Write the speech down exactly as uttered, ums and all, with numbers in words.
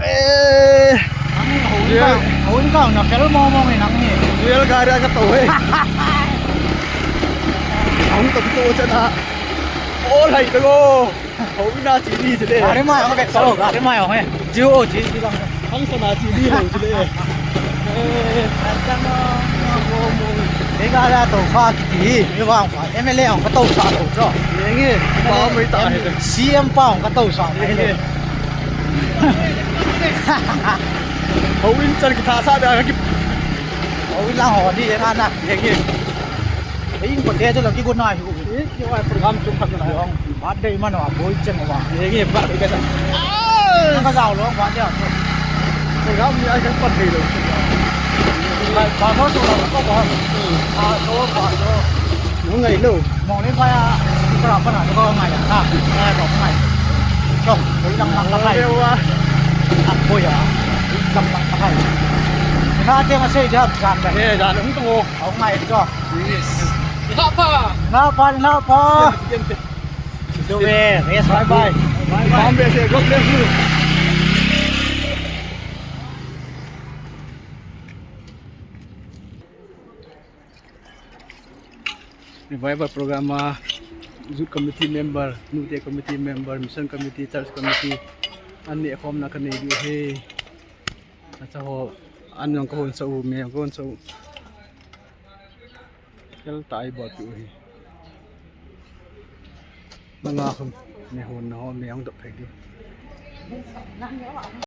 Eh, nang houin ka, houin ka na fel mong mong e nang ni. Fuel gari ka to e. Ahung to to chana. Ol hai to go. Houin a chi ni chule. Gari mai ong ka so, gari mai ong e. Jiu o chi chi bang. Hang sana chi ni lo chule. Eh, ei gari a to kha kiti hi, mi vang kha. M L A ong ka to sa lo cho. Yenge. Pa mai ta he. C M pa ong ka to sa. Yenge. Houin chan kitha sa da ki. Houin lang ho di nga na. Yenge. Ei ko te cho lo ki go na hi. Ei, ki wa program chung khat na. Birthday man wa boi cheng wa. Yenge, birthday ka sa. Ka ga lo wa dia. Program ni ai kan pat thei lo. Ba ba so so lo ko ba. A so ba so. Mo ngai lo. Mo le ba ya. Ka pa na ko ngai ya. Ha. Ngai ko ngai. Ko, ko dang dang ka sai. Wa. A ko ya. Dang dang ka sai. Na te ma sei dia kan da. Eh, da lo ko. Ko ngai cho. Yes. Napa. Napa, napa. Bye bye. Bye bye. Revival program a youth committee member, nute committee member, mission committee, church committee, an neh khomna ka nei diu ahi. Acha ho, an jong ka hon sa u, me jong ka hon sa u. Kel ta i bol pi u hi. Nanga khun, me hon na ho, me jong dop phei diu.